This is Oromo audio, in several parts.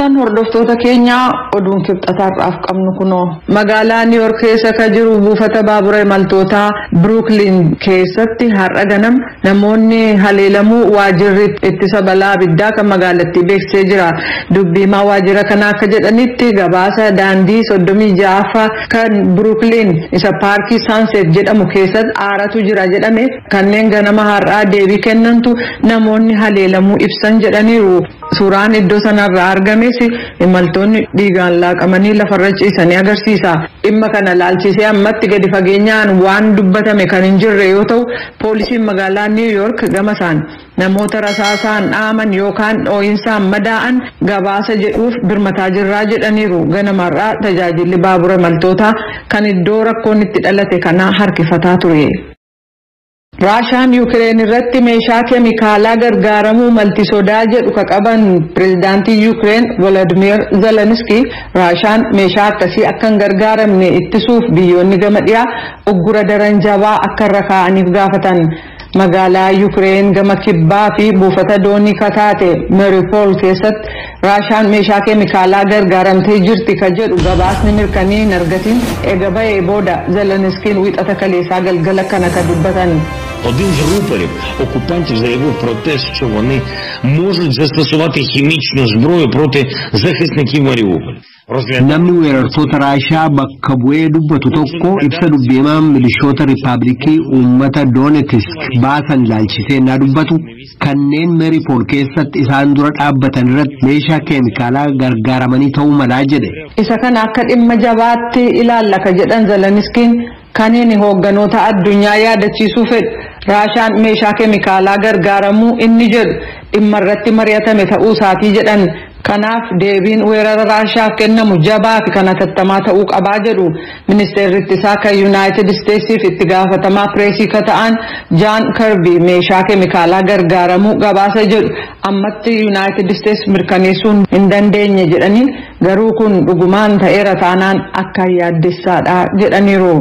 Mooltan hordoftoota keenyaa, oduun kibxataarraaf qabnu kunoo. Magaalaa Niw Yoork keessa ka jiru buufata baabura imaltootaa Brooklyn keessatti har'a ganam namoonni haleelamuu waajirri ittisa balaa abiddaa kan magaalattii beeksisee jira. Dubbiimaa waajjira kanaa akka jedhanitti, gabaasa daandii 36ffaa kan Brooklyn isa paarkii Sunset jedhamu keessatti aaratu jira jedhame kanneen ganama har'aa deebii kennantu namoonni haleelamuu ibsan jedhaniiru. Suuraan iddoo sanarraa argames imaltoonni dhiigaan laaqamanii lafarra ciisanii agarsiisa. Dhimma kana laalchisee ammatti gadi fageenyaan waan dubbatame kan hin jirre yoo ta'u, poolisiin magaalaa New York gama isaan namoota rasaasaan dhaaman yookaan dhoo'insaan madaa'an gabaasa jedhuuf birmataa jirraa jedhaniiru. Ganamarraa tajaajilli baabura imaltootaa kan iddoo rakkoon itti dhalate kanaa harkifataa ture. Raashaan Yuukireen irratti meeshaa keemikaalaa gargaaramuu malti sodaa jedhu ka qaban pirezidaantii Yuukireen Volodimir Zelenski, Raashaan meeshaa akkasii akka hin gargaaramne ittisuuf biyyoonni gama dhiyaa uggura daran jabaa akka irra kaa'aniif gaafatan. Magaalaa Yuukireen gama kibbaa fi buufata doonii kataate Mariupol keessatti Raashaan meeshaa keemikaalaa gargaaramtee jirti ka jedhu gabaasni mirkanii hin argatin ega ba'ee booda Zelenskiin Wixata kaleessaa galgala kana ka dubbatan. Один з рупорів окупантів заявив про те, що вони можуть застосувати хімічну зброю проти захисників Маріуполя. Namni weerartoota Raashaa bakka bu'ee dubbatu tokko ibsa dubbiimaan milishoota Riippaabilikii Uummata Doonetisk baasan ilaalchisee naa dubbatu, kanneen Meeripool keessatti isaan dura dhaabbatan irratti meeshaa keemikaalaa gargaaramanii ta'uu malaa jedhe. Isa kana akka dhimma jabaatti ilaalla ka jedhan Zeleniskiin, kaniin hoogganoota addunyaa yaadachiisuu fedhu Raashaan meeshaa keemikaalaa gargaaramuu inni jedhu dhimma irratti mari'atame ta'uu isaatii jedhan. Kanaaf deebiin weerara Raashaaf kennamu jabaa fi kan hatattamaa ta'uu qabaa jedhu. Ministeerri ittisaa kan Yuunaayitid Isteetsiif itti gaafatamaa pireesii ka ta'an Jaan Karbii, meeshaa keemikaalaa gargaaramuu gabaasa jedhu ammatti Yuunaayitid Isteets mirkaneessuu hin dandeenye jedhanii, garuu kun dhugumaan ta'eera taanaan akka yaaddessaadha jedhaniiru.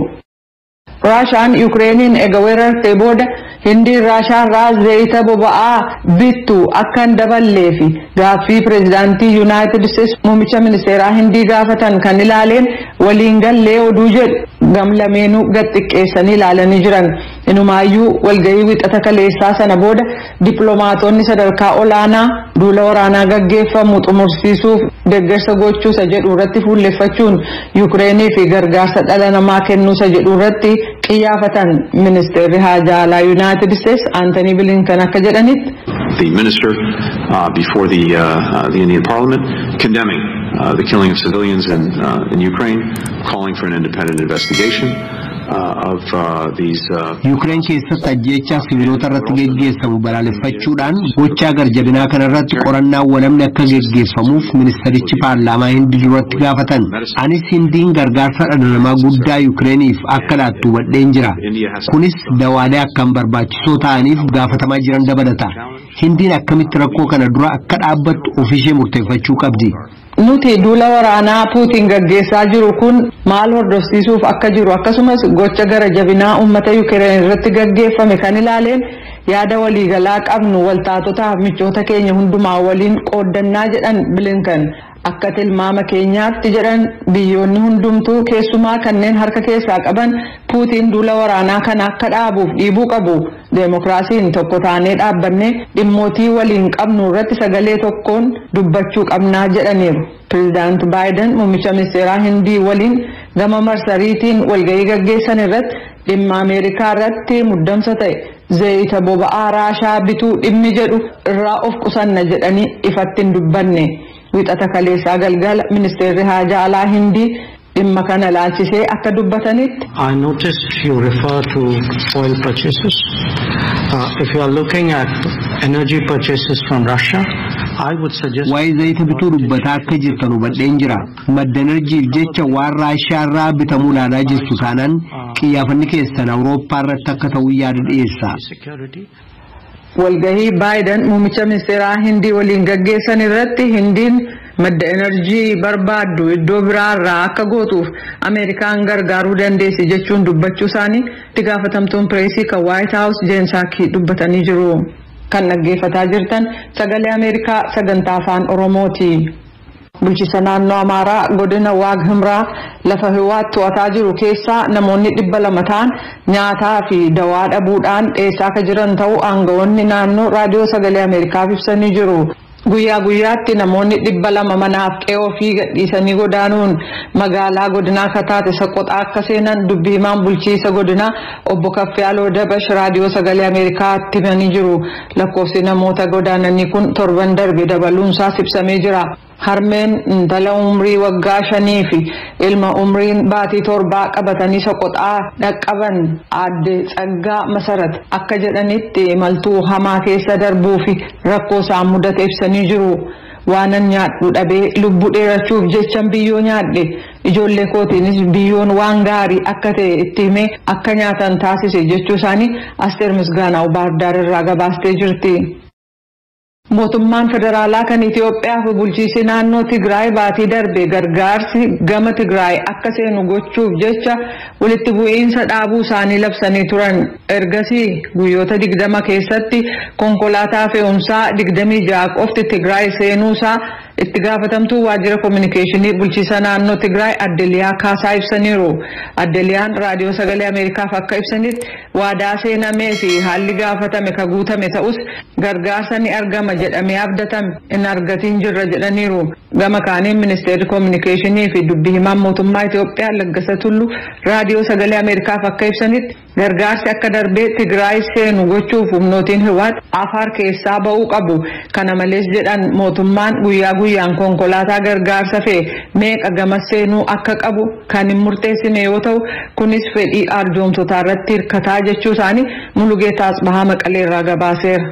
Raashaan Yukireeniin ega weerartee booda Hindiin Raashaarraa zayita boba'aa bittu akka hin daballee fi gaaffii pireezidaantii Yuunaayitid Isteets muummicha ministeeraa Hindii gaafatan kan ilaaleen waliin gallee oduu jedhu gam lameenuu gad xiqqeessanii ilaalanii jiran. Inumaayyuu walgahii Wixata kaleessaa sana booda dippiloomaatonni sadarkaa olaanaa duula waraanaa gaggeeffamu xumursiisuuf deeggarsa gochuusa jedhu irratti fuulleffachuun Yuukireenii fi gargaarsa dhala namaa kennuusa jedhu irratti qiyyaafatan. Ministeerri haajaa alaa Yuunaayitid Isteets Aantanii Bilinkan akka jedhanitti, The minister before the Indian Parliament condemning the killing of civilians in Ukraine, calling for an independent investigation of these. Yuukireen keessatti ajjeechaa sibiilota irratti geggeessamu balaaleffachuudhaan, gochaa garjabinaa kana irratti qorannaan walabni akka geggeeffamuuf ministerichi paarlaamaa Hindii duratti gaafatan. Anis Hindiin gargaarsa dhala namaa guddaa Yuukireeniif akka laattu hubadheen jira. Kunis dawaalee akkaan barbaachisoo ta'aniif gaafatamaa jiran dabalata. Hindiin akkamitti rakkoo kana dura akka dhaabbattu ofiishee murteeffachuu qabdi. Nuti duula waraanaa Puutiin gaggeessaa jiru kun maal hordofsiisuuf akka jiru, akkasumas gocha gara jabinaa uummata Yuukireen irratti gaggeeffame kan ilaaleen yaada waliigalaa qabnu waltaatotaaf michoota keenya hundumaa waliin qooddannaa jedhan Bilinkan. Akka tilmaama keenyaatti, jedhan, biyyoonni hundumtuu, keessumaa kanneen harka keessaa qaban, Puutiin duula waraanaa kana akka dhaabuuf dhiibuu qabu. Deemokiraasiin tokko taanee dhaabbannee dhimmootii waliin qabnu irratti sagalee tokkoon dubbachuu qabnaa jedhaniiru. Pireezidaant Baayiden muummicha ministeeraa Hindii waliin gama marsariitiin walgahii gaggeessan irratti dhimma Ameerikaa irratti muddamsa ta'e zayita boba'aa Raashaa bituu dhimmi jedhu irraa of qusanna jedhanii ifatti hin dubbanne. Wixata kaleessaa galgala ministeerri haajaa alaa Hindii dhimma kana laalchisee akka dubbatanitti, I noticed you refer to oil purchases. If you are looking at energy purchases from Russia, I would suggest Waa'ee zayita bituu dubbataa akka jirtan hubadheen jira. Madda enerjiif jecha waan Raashaa irraa bitamuu ilaalaa jirtu taanaan, qiyyaafanni keessan Awurooppaa irratti akka ta'u yaada dhiyeessa. Security. Walgahii Baayiden muummicha ministeeraa Hindii waliin gaggeessan irratti Hindiin madda enerjii barbaaddu iddoo biraarraa akka gootuuf Ameerikaan gargaaruu dandeessi jechuun dubbachuu isaanii itti gaafatamtuun pireesii kan Waayit Haawus Jeen Saakii dubbatanii jiru. Kan dhaggeeffataa jirtan Sagalee Ameerikaa sagantaa Afaan Oromooti. Bulchiisa naannoo Amaaraa godina Waag Himraa lafa Hiwaat to'ataa jiru keessaa namoonni 200 ta'an nyaataa fi dawaa dhabuudhaan dheessaa akka jiran ta'uu aangawoonni naannoo raadiyoo sagalee Ameerikaaf ibsanii jiru. Guyyaa guyyaatti namoonni 200 manaaf qe'ee ofii gadhiisanii godaanuun magaalaa godinaa akka taate Soqoxaa akka seenan dubbii himaan bulchiisa godinaa obbo Kaffiyaaloo Dabash raadiyoo sagalee Ameerikaatti himanii jiru. Lakkoofsi namoota godaananii kun torban darbe dabaluunsaas ibsamee jira. Harmeen intala umrii waggaa 5 fi ilma umriin baatii 7 qabatanii Soqoxaa dhaqqaban aadde Tsaggaa Masarat akka jedhanitti imaltuu hamaa keessa darbuu fi rakkoo isaan mudate ibsanii jiru. Waanan nyaadhu dhabee lubbuu dheerachuuf jechan biyyoo nyaadhe, ijoollee kootiinis biyyoon waan gaarii akka ta'e itti himee akka nyaatan taasise jechuu isaanii Asteer Misgaanaaw Baahirdaar irraa gabaastee jirti. Mootummaan federaalaa kan Itoophiyaa fi bulchiinsi naannoo Tigraay baatii darbe gargaarsi gama Tigraay akka seenu gochuuf jecha walitti bu'iinsa dhaabuu isaanii labsanii turan. Ergasii guyyoota 20 keessatti konkolaataa fe'umsaa 26 qofti Tigraay seenuusaa itti gaafatamtuu waajjira koominikeeshinii bulchiinsa naannoo Tigraay Addeliyaa Kaasaa ibsaniiru. Addeliyaan raadiyoo sagalee Ameerikaaf akka ibsanitti waadaa seenamee fi haalli gaafatame ka guutame ta'us gargaarsa ni argama jedhamee abdatame hin argatiin jirra jedhaniiru. Gama kaaniin ministeerri koominikeeshinii fi dubbii himaan mootummaa Itoophiyaa Laggasa Tullu raadiyoo sagalee Ameerikaaf akka ibsanitti gargaarsi akka darbee Tigraay seenu gochuuf humnootiin Hiwaat Afaar keessaa ba'uu qabu. Kana malees jedhan mootummaan guyyaa guyyaan konkolaataa gargaarsa fe'e meeqa gama seenuu akka qabu kan hin murteessine yoo ta'u kunis fedhii arjoomtotaa irratti hirkataa jechuu isaanii Mulugeetaa Asbahaa Maqalee irraa gabaaseera.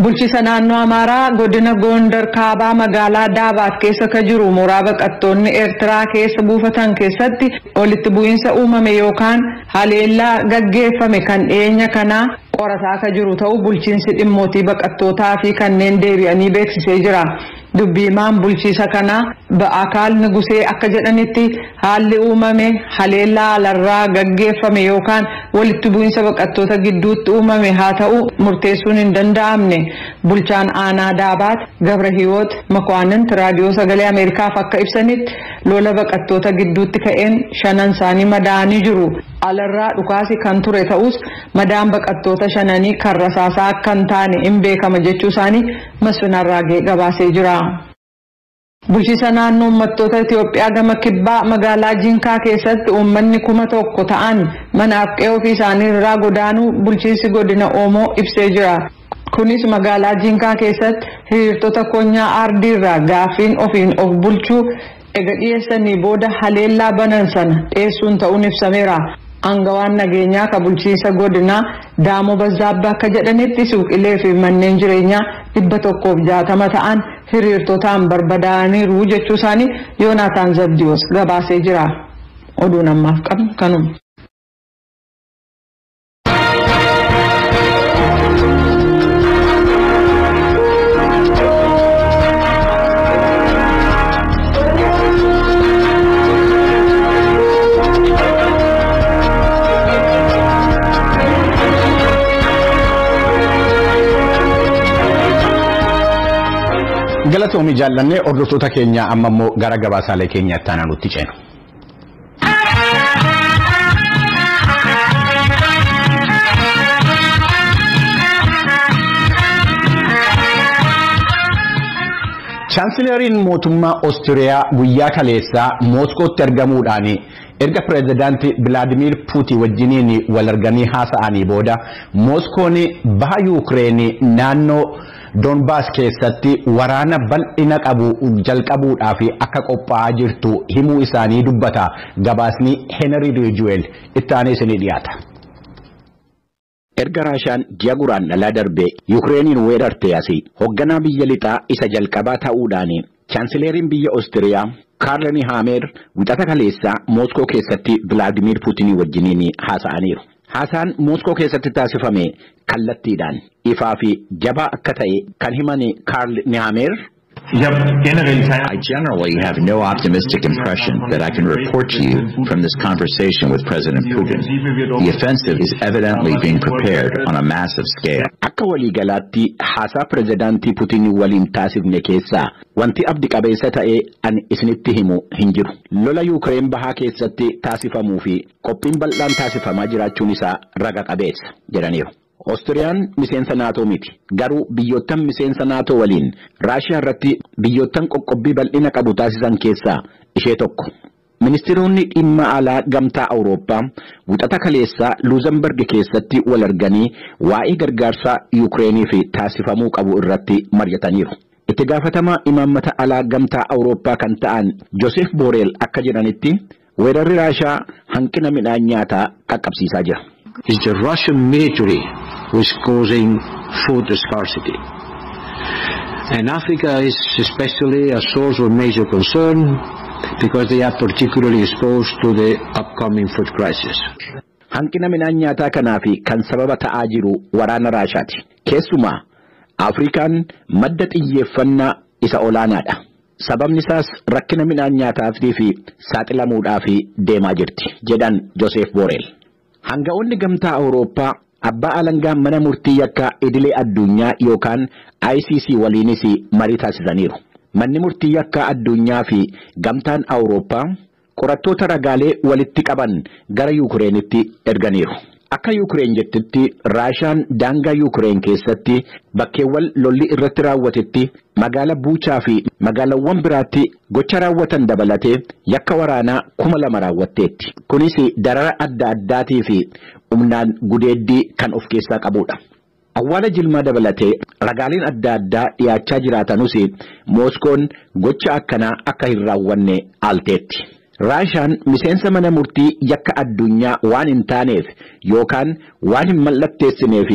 Bulchiisa naannoo Amaaraa godina Gondar kaabaa magaalaa Daabaat keessa ka jiru mooraa baqattoonni Eertiraa keessa buufatan keessatti walitti bu'iinsa uumame yookaan haleellaa gaggeeffame kan dhiyeenya kanaa qorataa ka jiru ta'uu bulchiinsi dhimmootii baqattootaa fi kanneen deebi'anii beeksisee jira. Dubbii himaan bulchiisa kanaa Ba'akaal Nugusee akka jedhanitti haalli uumame haleellaa alarraa gaggeeffame yookaan walitti bu'iinsa baqattoota gidduutti uumame haa ta'u murteessuun hin danda'amne. Bulchaan aanaa Daabaat Gabra Hiwoot Makwaanint raadiyoo sagalee Ameerikaaf akka ibsanitti lola baqattoota gidduutti ka'een 5 isaanii madaa'anii jiru. Alarraa dhukaasi kan ture ta'us madaan baqattoota 5 kan rasaasaa akka hin taane hin beekama jechuu isaanii Masfin Arraagee gabaasee jira. Bulchiisa naannoo uummattoota Itoophiyaa gama kibbaa magaalaa Jinkaa keessatti uummanni 1000 ta'an manaaf qe'ee ofii isaanii irraa godaanuu bulchiinsi godina Oomoo ibsee jira. Kunis magaalaa Jinkaa keessatti hiriirtota konyaa aardii irraa gaaffiin ofiin of bulchuu ega dhiyeessanii booda haleellaa banan sana dhiyeessuun ta'uun ibsameera. Aangawaan nageenyaa ka bulchiinsa godinaa Daamoo Bazzaabbaa akka jedhanitti suuqilee fi manneen jireenyaa 160 ta'an hiriirtotaan barbadaa'aniiru jechuu isaanii Yoonaataan Zabdiyoos gabaasee jira. Oduun ammaaf qabnu kanuma. Galatoomii jaallannee hordoftoota keenya amma immoo gara gabaasaalee keenyaatti aanaa nutti ceenu. Chaansilariin mootummaa Oostiriyaa guyyaa kaleessaa Mooskootti argamuudhaan erga pireezidaantii Bilaadimiir Puutiin wajjiniin wal arganii haasa'anii booda Mooskoon baha Yuukireen naannoo Doonbaas keessatti waraana bal'ina qabu jalqabuudhaaf akka qophaa'aa jirtu himuu isaanii dubbata. Gabaasni Henry Rijuweel itti aanee isinii dhiyaata. Erga Raashaan ji'a guraandhalaa darbe Yukireeniin weerarte asii hoogganaa biyya lixaa isa jalqabaa ta'uudhaan chaansileeriin biyya Oostiriyaa Kaarl Haamer wixata kaleessaa Mooskoo keessatti Bilaadimiir Puutinii wajjiniin haasa'aniiru. Haasaan Mooskoo keessatti taasifame kallattiidhaan ifaa fi jabaa akka ta'e kan himan Kaarl Haamer I generally have no optimistic impression that I can report to you from this conversation with President Putin. The offensive is evidently being prepared on a massive scale. Akka waliigalaatti haasaa pirezidaantii Putin waliin taasifne keessaa wanti abdi qabeessa ta'e ani isinitti himu hin jiru. Lola Yuukireen bahaa keessatti taasifamuu fi qophiin bal'aan taasifamaa jiraachuun isaa raga qabeessa jedhaniiru. Oostiriyaan miseensa naatoo miti. Garuu biyyoottan miseensa naatoo waliin Raashiyaa irratti biyyoottan qoqqobbii bal'ina qabu taasisan keessaa ishee tokko. Ministeeronni dhimma alaa gamtaa Awurooppaa wixata kaleessaa Luuzemberg keessatti wal arganii waa'ee gargaarsa Yuukireeniif taasifamuu qabu irratti mari'ataniiru. Itti gaafatamaa imaammata alaa gamtaa Awurooppaa kan ta'an Joosef Booreel akka jedhanitti weerarri Raashiyaa hanqina midhaan nyaataa qaqqabsiisaa jira. It's the Russian military who is causing food scarcity. And Africa is especially a source of major concern because they are particularly exposed to the upcoming food crisis. Hanqina midhaan nyaataa kanaa fi kan sababa ta'aa jiru waraana Raashaati. Keessumaa Afrikaan madda xiyyeeffannaa isa olaanaadha. Sababni isaas rakkina midhaan nyaataatii fi saaxilamuudhaaf deemaa jirti jedhan Joosef Booreel. Hanga'oonni gamtaa Awurooppaa abbaa alangaa mana murtii yakkaa idilee addunyaa yookaan ICC waliinis marii taasisaniiru. Manni murtii yakkaa addunyaa fi gamtaan Awurooppaa qorattoota ragaalee walitti qaban gara Yuukireenitti erganiiru. Akka Yuukireen jettutti Raashaan daangaa Yuukireen keessatti bakkeewwan lolli irratti raawwatetti magaala Buuchaa fi magaalawwan biraatti gocha raawwatan dabalatee yakka waraanaa 2000 raawwatteetti. Kunis darara adda addaatii fi humnaan gudeeddii kan of keessaa qabudha. Awwaala jilmaa dabalatee ragaaleen adda addaa dhiyaachaa jiraatanus Mooskoon gocha akkanaa akka hin raawwanne aalteetti. Raashaan miseensa mana murtii yakka addunyaa waan hin taaneef yookaan waan hin mallatteessineef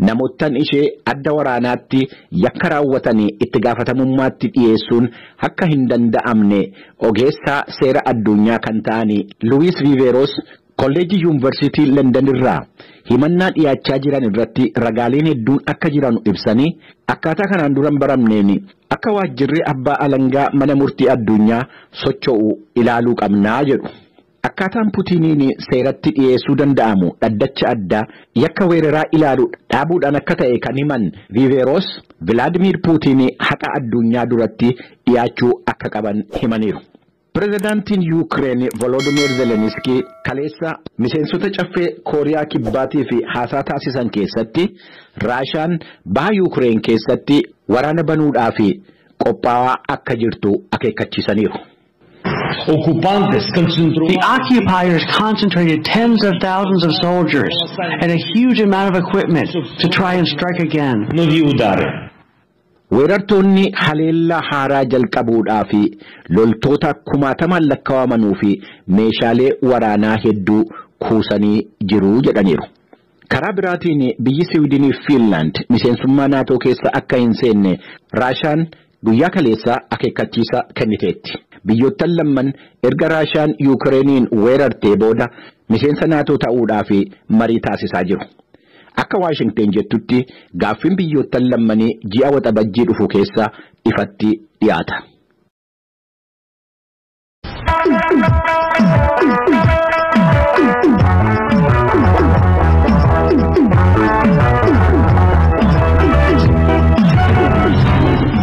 namoottan ishee adda waraanaatti yakka raawwatanii itti gaafatamummaatti dhiyeessuun akka hin danda'amne ogeessaa seera addunyaa kan ta'ani Luis Viveros kolleejii yuunivarsiitii London irraa himannaa dhiyaachaa jiran irratti ragaaleen hedduun akka jiran ibsanii akkaataa kanaan dura hin baramneen akka waajjirri abbaa alangaa mana murtii addunyaa socho'u ilaaluu qabnaa jedhu. Akkaataan Puutiniin seeratti dhiyeessuu danda'amu dhaddacha addaa yakka weeraraa ilaalu dhaabuudhaan akka ta'e kan himan Viveros Vilaadimiir Puutiin haqa addunyaa duratti dhiyaachuu akka qaban himaniiru. Pirezidaantiin Yuukireen Volodimiir Zelenskii kaleessa miseensota caffee Kooriyaa Kibbaatii fi haasaa taasisan keessatti Raashaan baha Yuukireen keessatti waraana banuudhaaf qophaa'aa akka jirtu akeekkachiisaniiru. The occupiers concentrated tens of thousands of soldiers and a huge amount of equipment to try and strike again. Weerartoonni haleellaa haaraa jalqabuudhaa fi loltoota kumaatamaan lakkaa'amanuu fi meeshaalee waraanaa hedduu kuusanii jiru jedhaniiru. Karaa biraatiin biyyi Siwiidinii fi Fiinlaand miseensummaa naatoo keessa akka hin seenne Raashaan guyyaa kaleessaa akeekkachiisa kenniteetti. Biyyoottan lamman erga Raashaan Yuukireeniin weerartee booda miseensa naatoo ta'uudhaaf marii taasisaa jiru. Akka Waashingteen jettutti gaaffiin biyyoottan lammanii ji'a waxabajjii dhufu keessa ifatti dhiyaata.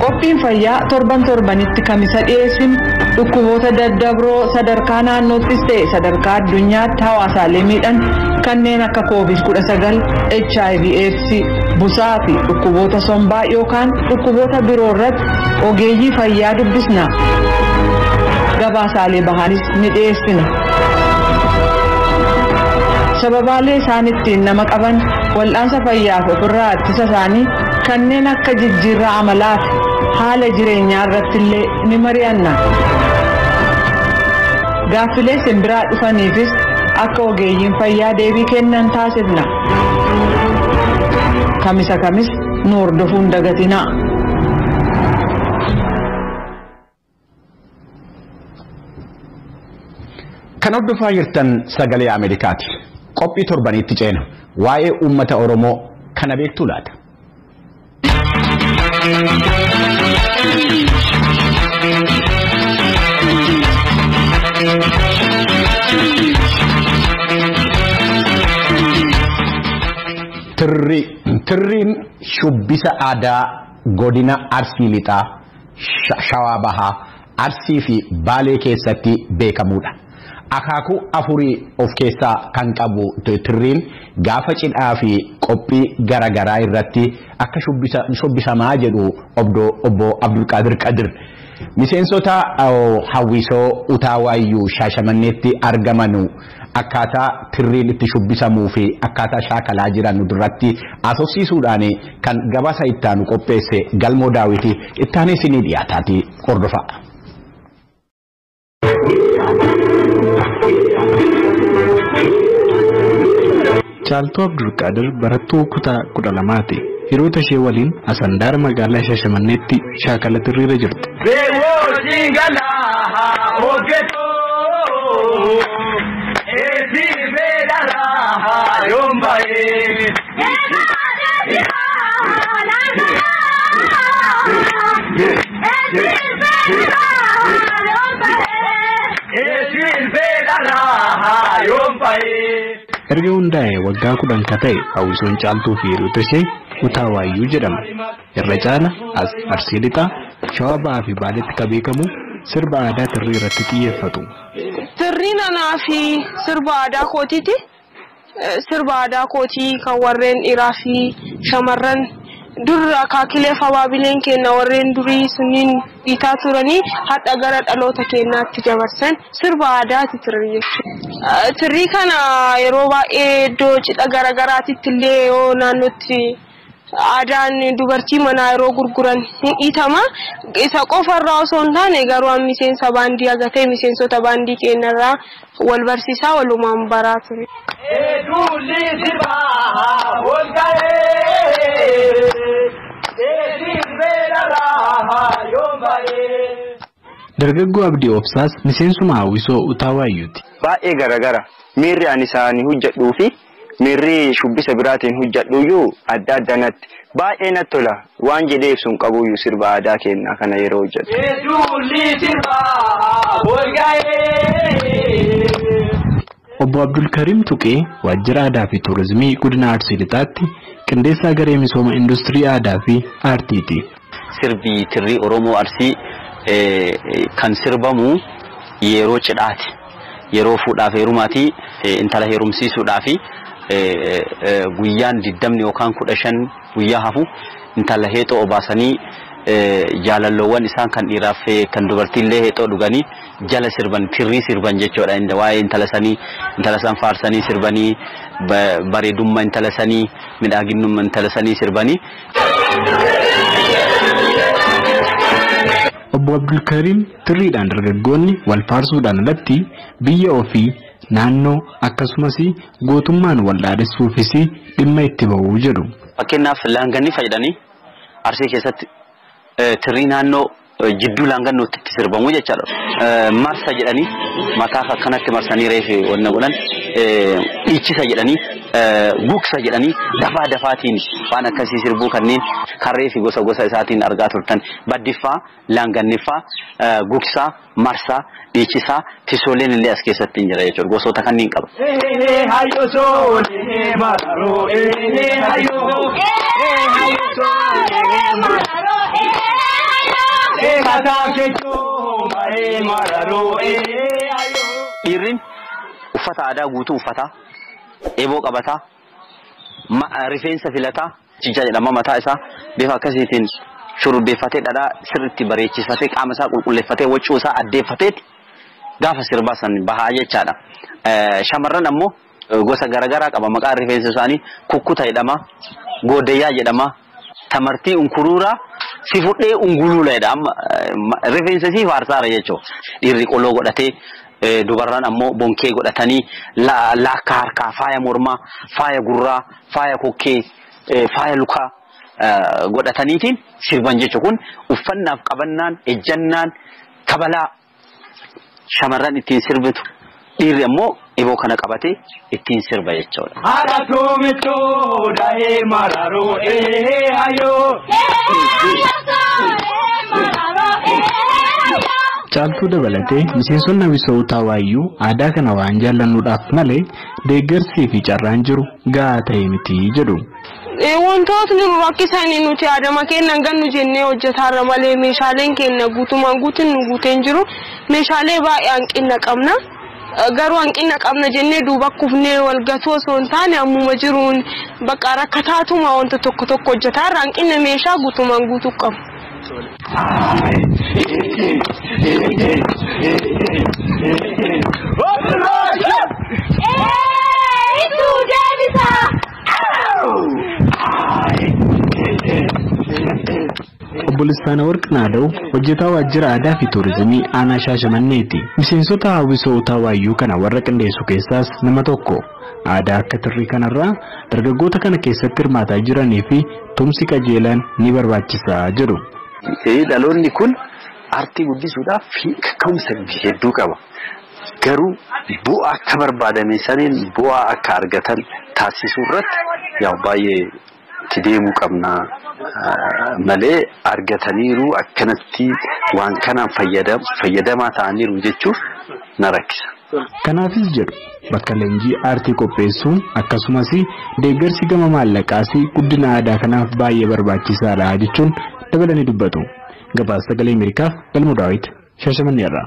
Qophiin fayyaa torban torbanitti kamisa dhiyeessinu dhukkuboota daddabroo sadarkaa naannoottis ta'e sadarkaa addunyaatti hawaasaalee miidhan kanneen akka COVID-19, HIV AIDS, busaa fi dhukkuboota sombaa yookaan dhukkuboota biroo irratti ogeeyyii fayyaa dubbisna. Gabaasaalee bahanis ni dhiyeessina. Sababaalee isaan ittiin nama qaban wal'aansa fayyaaf ofirraa ittisa isaanii kanneen akka jijjiirraa amalaa fi haala jireenyaa irratti illee ni mari'anna. Gaaffilee simbiraa dhufaniifis akka ogeeyyiin fayyaa deebii kennan taasifna. Kamisa kamis nu hordofuun dagatinaa. Kan hordofaa jirtan sagalee Ameerikaati. Qophii torbanitti ceena. Waa'ee uummata Oromoo kana beektuu laata? Tirriin shubbisa aadaa godina Arsii Lixaa, Shawaa Bahaa, Arsii fi Baalee keessatti beekamudha. Akaakuu afurii of keessaa kan qabu tirriin gaafa cidhaa fi qophii garaagaraa irratti akka shubbisamaa jedhu obbo Abdulqaadir Qadir. Miseensota hawwisoo Utaawayyuu Shaashamanneetti argaman akkaataa tirriin itti shubbisamuu fi akkaataa shaakalaa jiran duratti asoosiisuudhaan kan gabaasa ittaanu qopheesse Galmoo Daawiti ittaanee isinii dhiyaataati hordofaa. Caaltuu Abdulqaadir barattuu kutaa 12ti. Hiriyoota ishee waliin Asandaara magaalaa Shaashamanneetti shaakala tirriirra jirti. Erga hundaa'e waggaa 10 ka ta'e hawwisoon Caaltuu fi hiriyoota ishee Utaawayyuu jedhama. Irra caala as Arsii Lixaa, Shawaa Bahaa fi Baaleetti kan beekamu sirba aadaa tirrii irratti xiyyeeffatu. Tirriin anaa fi sirba aadaa kootiiti. Sirba aadaa kootii kan warreen dhiiraa fi shamarran dur akaakilee fi abaabileen keenya warreen durii sunniin dhiitaa turanii hadha gara dhaloota keenyaatti dabarsan sirba aadaati tirrii jechuudha. Tirrii kana yeroo baay'ee iddoo cidha garaagaraatitti illee yoo naannootti aadaan dubartii manaa yeroo gurguran hin dhiitama. Isa qofarraa osoo hin taane garuu miseensa baandii agatee miseensota baandii keenyarraa wal barsiisaa walumaan baraa ture. Dargaggoo Abdii Obsaas miseensuma hawwisoo Utaawayyuuti. Baay'ee garagara. Miirri ani isaanii hojjedhuu fi miirri shubbisa biraatiin hojjedhuyyuu adda adda natti. Baay'ee natti tola. Waan jedhee ibsu hin qabuyyuu sirba aadaa keenyaa kana yeroo hojjedhu. Obbo Abdulkariim Tuqee waajjira aadaa fi tuurizimii godina Arsii Lixaatti qindeessaa garee misooma industirii aadaa fi aartiiti. Sirbi tirrii Oromoo Arsii kan sirbamu yeroo cidhaati. Yeroo fuudhaaf heerumaati intala heerumsiisuudhaaf guyyaan 20 yookaan 15 guyyaa hafu intala heexoo obaasanii jaalalloowwan isaan kan dhiiraaf kan dubartiillee heexoo dhuganii jala sirban tirrii sirban jechuudha. Waa'ee intala sanii intala san faarsanii sirbanii bareedummaa intala sanii miidhaginummaa intala sanii sirbanii. Obbo Abdulkariim tirriidhaan dargaggoonni wal faarsuudhaan alatti biyya ofii naannoo akkasumas gootummaan wal dhaadessuufis dhimma itti ba'uu jedhu. Fakkeenyaaf laanganni fayyadanii Arsii keessatti tirrii naannoo jidduu laangannootti itti sirbamu jechaadha. Marsa jedhanii mataa akkanatti marsanii reefe wanna godhan dhiichisa jedhanii gugsa jedhanii dafaa dafaatiin waan akkasii sirbuu kanneen karree fi gosa gosa isaatiin argaa turtan baddiffaa, laanganniffaa, gugsaa, marsaa, dhiichisaa, tisooleen illee as keessatti hin jira jechuudha. Gosoota kanneen qaba. Dhiirri uffata aadaa guutuu uffataa, eeboo qabataa, rifeensa filataa, cincaa jedhama mataa isaa bifa akkasiitiin shurrubbeeffatee dhadhaa sirriitti bareechisatee qaama isaa qulqulleeffatee waccuu isaa addeeffateeti gaafa sirbaa san bahaa jechaadha. Shamarran ammoo gosa garaagaraa qaba maqaan rifeensa isaanii kukkuta jedhama, goodayyaa jedhama, tamartii unkuruuraa si fudhee unguluula jedha amma rifeensa isii faarsaara jechuudha. Dhiirri qoloo godhatee dubarran ammoo bonkee godhatanii laakkaa harkaa faaya mormaa, faaya gurraa, faaya kokkee, faaya lukaa godhataniitiin sirban jechuun kun uffannaaf qabannaan ejjannaan kabalaa shamarran ittiin sirbitu dhiirri ammoo eeboo kana qabatee ittiin sirba jechuudha. Caaltuu dabalatee miseensonni hawwisoo Utaawayyuu aadaa kana waan jaallannuudhaaf malee deeggarsii fi carraan jiru gahaa ta'e miti jedhu. Wantootni nu rakkisan nuti aadama keenya gannu jennee hojjetaarra malee meeshaaleen keenya guutumaan guutuun nu guuteen jiru. Meeshaalee baay'ee hanqina qabna. Garuu hanqina qabna jennee duuba kufnee wal gatuu osoo hin taane ammuma jiruun bakka rakkataatuma wanta tokko tokko hojjetaarra hanqina meeshaa guutumaan guutuu qabu. Obbo Listaana Warqinaadaw hojjetaa waajjira aadaa fi tuurizimii aanaa Shaashamanneeti. Miseensota hawwisoo Utaawayyuu kana warra qindeessu keessaas nama tokko. Aadaa akka tirrii kanarraa dargaggoota kana keessatti hirmaataa jiranii fi tumsi qajeelaan ni barbaachisaa jedhu. Dhaloonni kun aartii guddisuudhaaf kaka'umsa hedduu qaba. Garuu bu'aa akka barbaadame saniin bu'aa akka argatan taasisuu irratti yaa baay'ee itti deemuu qabna malee argataniiru akkanatti waan kanaan fayyadamaa ta'aniiru jechuuf na rakkisa. Kanaafis jedhu bakka leenjii aartii qopheessuun akkasumas deeggarsi gama maallaqaas guddina aadaa kanaaf baay'ee barbaachisaadha jechuun dabalanii dubbatu. Gabaasa Sagalee Ameerikaaf Galmuu Daawit Shaashamannee irraa.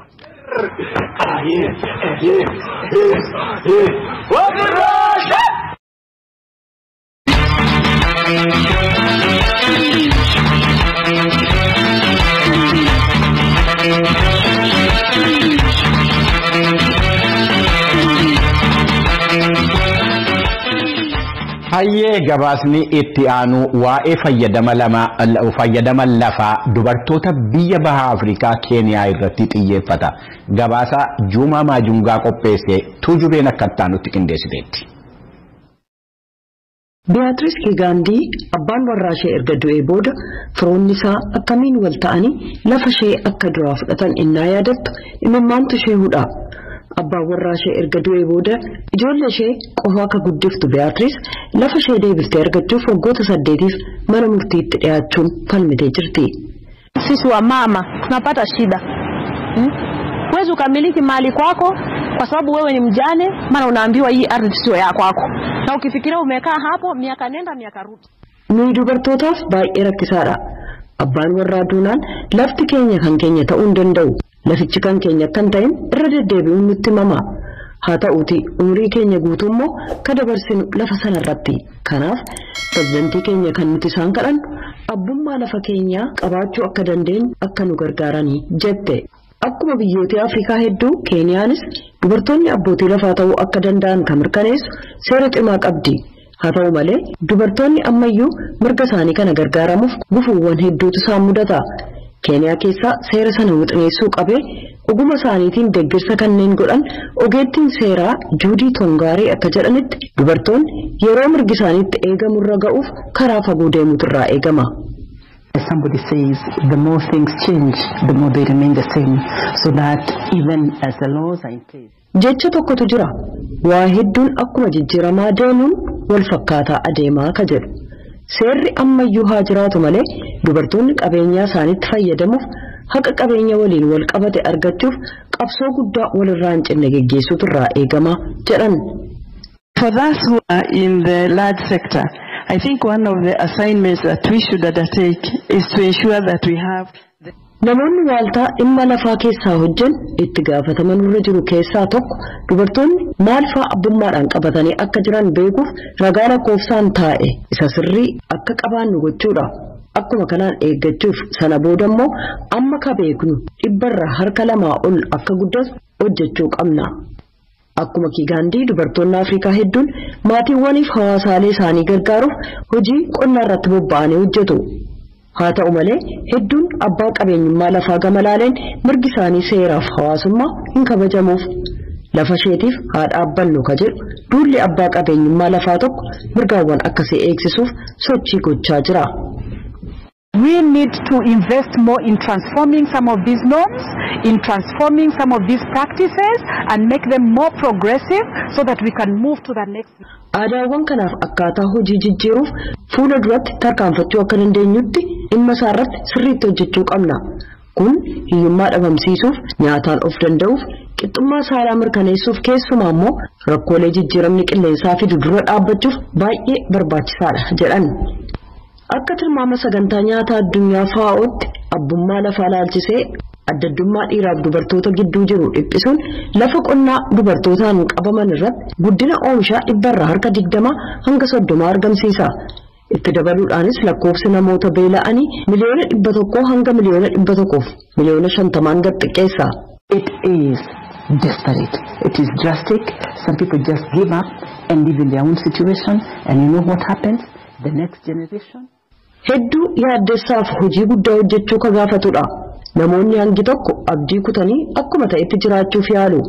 Hayyee gabaasni itti aanu waa'ee fayyadama lafaa dubartoota biyya baha Afrikaa Keeniyaa irratti xiyyeeffata. Gabaasa Juumaa Maajungaa qopheesse Tuujubeen akka itti qindeessiteetti. Beatrice Kigaandii abbaan warraa ishee erga du'ee booda firoonni isaa akkamiin wal ta'anii lafa ishee akka duraa fudhatan innaa yaadattu imimmaantu ishee hudha. Abbaan warraa ishee erga du'ee booda ijoollee ishee qofa akka guddiftu Beatrice lafa ishee deebiftee argachuuf waggoota 8 mana murtiitti dhiyaachuun falmitee jirti. Sisi wa mama tunapata shida. Huwezi ukamiliki mali kwako kwa sababu wewe ni mjane, maana unaambiwa hii ardhi sio ya kwako. Na ukifikiria umekaa hapo miaka nenda miaka rudi. Nuyi dubartootaaf baay'ee rakkisaadha. Abbaan warraa duunaan lafti keenya kan keenya ta'uu hin danda'u. Lafichi kan keenya kan ta'in irra deddeebi'uun nutti himama. Haa ta'uuti umurii keenya guutuu immoo ka dabarsinu lafa sanarratti. Kanaaf pirezidantii keenya kan nuti isaan kadhannu abbummaa lafa keenyaa qabaachuu akka dandeenyu akka nu gargaaranii jette. Akkuma biyyoota Afrikaa hedduu Keeniyaanis dubartoonni abbootii lafaa ta'uu akka danda'an kan mirkaneessu seera cimaa qabdi. Haa ta'u malee dubartoonni ammayyuu mirga isaanii kana gargaaramuuf gufuuwwan hedduutu isaan mudata. Keeniyaa keessaa seera sana wixineessuu qabee oguma isaaniitiin deeggarsa kanneen godhan ogeettiin seeraa Juudii Tongaarii akka jedhanitti dubartoonni yeroo mirgi isaaniitti eegamurra ga'uuf karaa fagoo deemuutu irraa eegama. Somebody says the more things change, the more they remain the same, so that even as the laws are in place. Jecha tokkotu jira. Waa hedduun akkuma jijjiiramaa deemuun wal fakkaataa adeemaa ka jedhu. Seerri ammayyuu haa jiraatu malee dubartoonni qabeenyaa isaaniitti fayyadamuuf haqa qabeenya waliin wal qabate argachuuf qabsoo guddaa walirraa hin cinne geggeessuutu irraa eegama jedhan. For those who are in the large sector, I think one of the assignments that we should undertake is to ensure that we have. Namoonni waaltaa dhimma lafaa keessaa hojjan itti gaafataman irra jiru keessaa tokko dubartoonni maal fa'aa abbummaadhaan qabatanii akka jiran beekuuf ragaa lakkoofsaan taa'e isa sirrii akka qabaannu gochuudha. Akkuma kanaan eeggachuuf sana booda immoo amma ka beeknu dhibbarra harka 2 ol akka guddatu hojjechuu qabna. Akkuma Kigaandii dubartoonni Afrikaa hedduun maatiiwwaniif hawaasaalee isaanii gargaaruuf hojii qonnaa irratti bobba'anii hojjetu. Haa ta'u malee hedduun abbaa qabeenyummaa lafaa gama laaleen mirgi isaanii seeraaf hawaasummaa hin kabajamuuf. Lafa isheetiif haa dhaabbannu ka jedhu duulli abbaa qabeenyummaa lafaa tokko mirgaawwan akkasii eegsisuuf sochii gochaa jira. We need to invest more in transforming some of these norms, in transforming some of these practices and make them more progressive so that we can move to the next. Aadaawwan kanaaf akkaataa hojii jijjiiruuf fuula duratti tarkaanfachuu akka dandeenyutti dhimma isaa irratti sirriitti hojjechuu qabna. Kun hiyyummaa dhabamsiisuuf, nyaataan of danda'uuf, qixxummaa saalaa mirkaneessuuf, keessumaa immoo rakkoolee jijjiiramni qilleensaa fidu dura dhaabbachuuf baay'ee barbaachisaadha jedhan. Akka tilmaama Sagantaa Nyaataa Addunyaa FAO'tti, abbummaa lafaa laalchisee addaddummaa dhiiraaf dubartoota gidduu jiru dhiphisuun lafa qonnaa dubartootaan qabaman irratti guddina oomishaa 20% hanga 30% argamsiisa. Itti dabaluudhaanis lakkoofsi namoota beela'anii 100,000,000 hanga 150,000,000 gad xiqqeessa. It is desperate. It is drastic. Some people just give up and live in their own situation. And you know what happens? The next generation. Hedduu yaaddessaaf hojii guddaa hojjechuu ka gaafatudha. Namoonni hangi tokko abdii kutanii akkuma ta'etti jiraachuuf yaalu.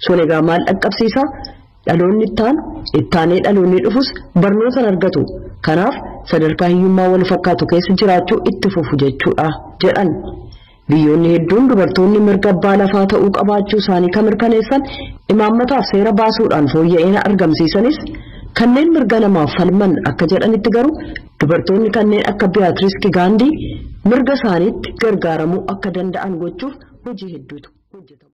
Sun egaa maal dhaqqabsiisa? Dhaloonni ittaanu, ittaanee dhaloonni dhufus barnoota argatu. Kanaaf sadarkaa hiyyummaa wal fakkaatu keessa jiraachuu itti fufu jechuudha jedhan. Biyyoonni hedduun dubartoonni mirga abbaa lafaa ta'uu qabaachuu isaanii kan mirkaneessan imaammataaf seera baasuudhaan fooyya'ina argamsiisanis, kanneen mirga namaaf falman akka jedhanitti garuu dubartoonni kanneen akka Beatrice Kigaandii mirga isaaniitti gargaaramuu akka danda'an gochuuf hojii hedduutu hojjetama.